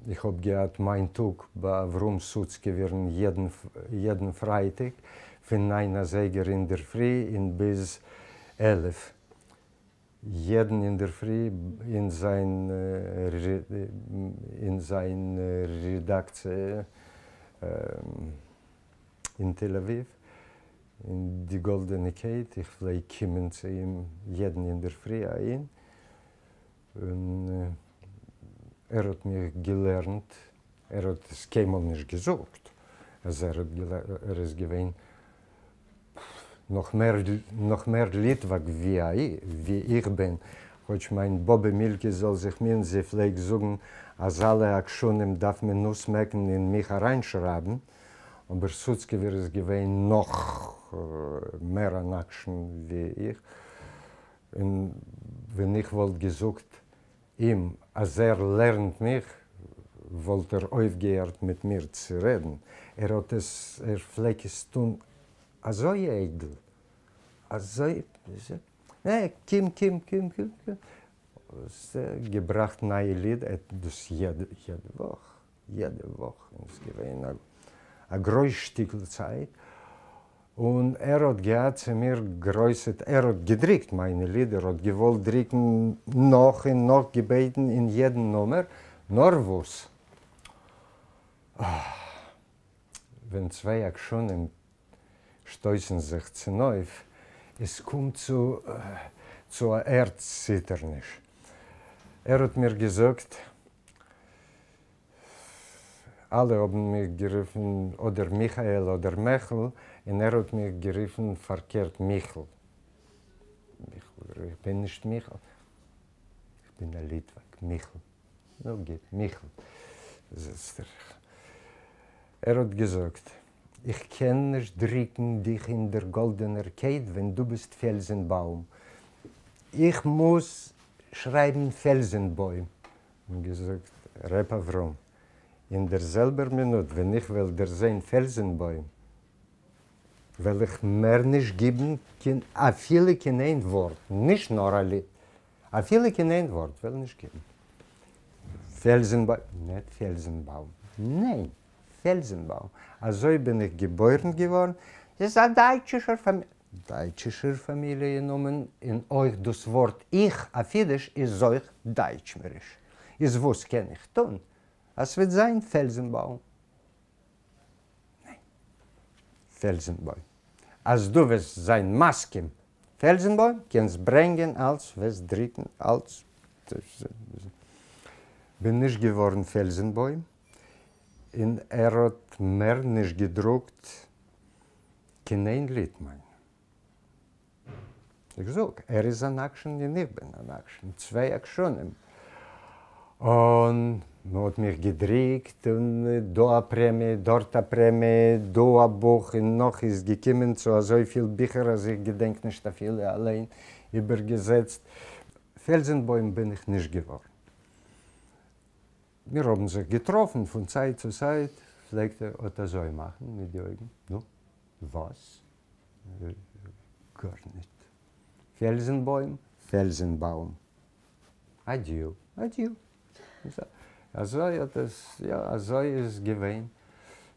איך האב געהאט מיין טאג ביי אברהם סוצקעווערן יעדן פרייטאג פון ניין אזייגער אינדערפרי און ביז 11 יעדן אינדערפרי אין זיין אין זיין רעדאקציע אין תל אביב אין די גאלדענע קייט, איך פלעג קומען צו אים יעדן אינדערפרי אהין, און ער האט מיך געלערנט, ער האט עס קיינמאל נישט געזאגט אז ער האט געלערנט, ער איז געווען נאך מער נאך מער ליטוואק ווי איך בין, כאטש מיין באבע מילקע זאל זיך מינען זי פלעגט זאגן אז אלע עקשנים דארף מען אויסמעקן און מיך אריינשרייבן, אבער סוצקעווער איז געווען נאך מער אן עקשן ווי איך, און ווען איך וואלט געזאגט אים אז ער לערנט מיך וואלט ער אויפגעהערט מיט מיר צו רעדן, ער האט עס ער פלעג עס טון אזוי איידל, אזוי נע קום קום קום קום קום, געבראכט נייע לידער, דאס יעדע וואך. יעדע וואך און ס'איז געווען א גרויס שטיקל צייט, און ער האט געהאט צו מיר גרויסע, ער האט געדריקט מיינע לידער, האט געוואלט דריקן נאך און נאך, געבעטן אין יעדן נומער, נאר וואס ווען צוויי עקשנים שטויסן זיך צונויף, עס קומט צו צו א ערד-ציטערניש. ער האט מיר געזאגט, אלע האבן מיך גערופן אדער מיכאל אדער מעכל, און ער האט מיך גערופן פארקערט מיכל. מיכל, איך בין נישט מיכל, איך בין א ליטוואק, מיכל. נו גוט, מיכל. זעצט ער זיך. ער האט געזאגט, איך קען נישט דריקן דיך אין דער גאלדענער קייט ווען דו ביסט פעלזענבאום. איך מוז שרייבן פעלזענבוים. און געזאגט, ר' אברהם, אין דער זעלבער מינוט ווען איך וועל דערזען פעלזענבוים, וועל איך מער נישט גיבן קיין אפילו קיין איין ווארט, נישט נאר א ליד, אפילו קיין איין ווארט וועל נישט גיבן. פעלזענבוים, ניט פעלזענבאום, ניין, פעלזענבאום, אזוי בין איך געבוירן געווארן, ס'איז א דייטשישער דייטשישער פאמיליע נאמען, און אויך דאס ווארט איך אויף אידיש איז אויך דייטשמעריש. איז וואס קען איך טון אז ס'וועט זיין פעלזענבאום? ניין. פעלזענבוים. אז דו וועסט זיין מסכים פעלזענבוים, קענסט ברענגען אלץ, וועסט דריקן אלץ. בין נישט געווארן פעלזענבוים, און ער האט מער נישט געדרוקט קיין איין ליד מיינעם. איך זאג, ער איז אן עקשן און איך בין אן עקשן, צוויי עקשנים. און מען האט מיך געדריקט, און דא א פרעמיע, דארט א פרעמיע, דא א בוך, און נאך איז געקומען צו אזויפיל ביכער אז איך געדענק נישט אפילו אליין איבערגעזעצט. פעלזענבוים בין איך נישט געווארן. מיר האבן זיך געטראפן פון צייט צו צייט, פלעגט ער אט אזוי מאכן מיט די אויגן, נו, וואס? גארניט. פעלזענבוים, פעלזענבאום. אדיו, אדיו. אזוי האט עס, יא, אזוי איז געווען,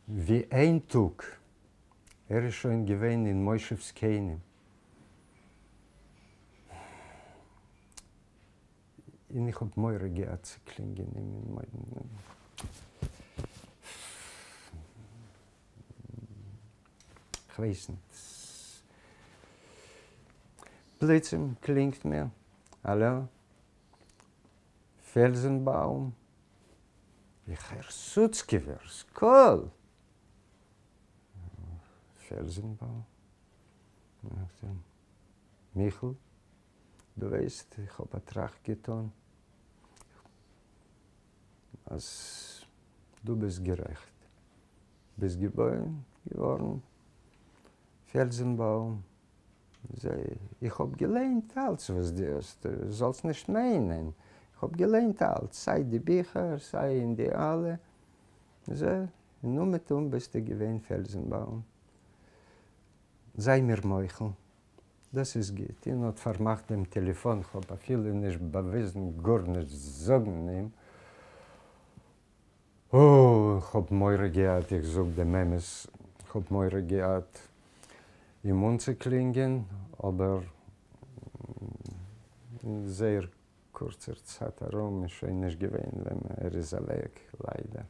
ווי איין טאג, ער איז שוין געווען אין מושב זקנים. און איך האב מורא געהאט צו קלינגען אים אין כ'ווייס ניט. פלוצים קלינגט מיר, האלא? פעלזענבאום? איך הער סוצקעווער'ס קול! פעלזענבאום? מיכל? דו ווייסט, איך האב א טראכט געטאן אז דו ביסט גערעכט. ביסט געבוירן געווארן פעלזענבאום. איך האב געליינט אלץ וואס דו האסט, זאלסט נישט מיינען, איך האב געליינט אלץ, סיי די ביכער, סיי אין די אלע. זע, און אומעטום ביסטו געווען פעלזענבאום. זיי מיר מוחל. דאס איז גוט. און האט פארמאכט דעם טעלעפאן, כ'האב אפילו נישט באוויזן גארנישט זאגן אים. כ'האב מורא געהאט, איך זאג דעם אמת, כ'האב מורא געהאט אים אנצוקלינגען, אבער אין זייער קורצער צייט ארום איז שוין נישט געווען ווען ער איז אוועק, ליידער.